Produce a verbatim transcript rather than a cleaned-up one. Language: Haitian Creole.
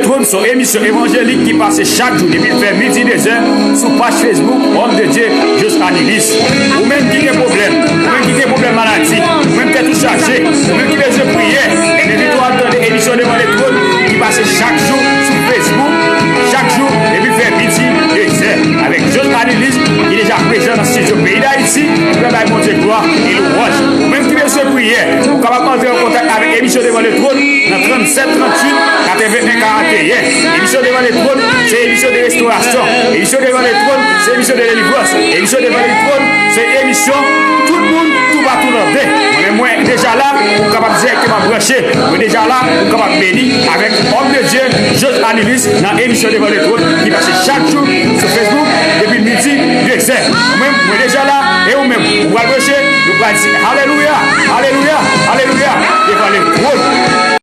Twoun se yon emisyon evanjelik ki pase chak jou depi l fè midi dezè sou paj Facebook Homme de Dieu Jos Anilis. Ou menm ki gen pwoblèm, ou menm ki gen pwoblèm maladi, ou menm tèt ou chaje, ou menm ki bezwen priyè, m envite w al tande emisyon Devan Letwòn ki pase chak jou sou Facebook, chak jou depi l fè midi dezè, avèk Jos Anilis ki deja prezan nan estidyo peyi Dayiti pou fè bay Bondye glwa e lwanj. Ou menm ki bezwen priyè, ou kapab antre an kontak avèk emisyon Devan Letwòn nan trannsèt trantuit katreven-en karanteyen. Emisyon Devan Letwòn se emisyon de restorasyon. Emisyon Devan Letwòn se emisyon de delivrans. Emisyon Devan Letwòn se emisyon tout moun toupatou tande. Mwen menm mwen deja la, ou kapab dirèkteman branche. Mwen deja la, ou kapab beni avèk Homme de Dieu Jos Anilis nan emisyon Devan Letwòn ki pase chak jou sou Facebook depi midi dezè. Mwen menm mwen deja la, e ou menm ou pral branche, nou pral di alelouya, alelouya, alelouya devan Letwòn.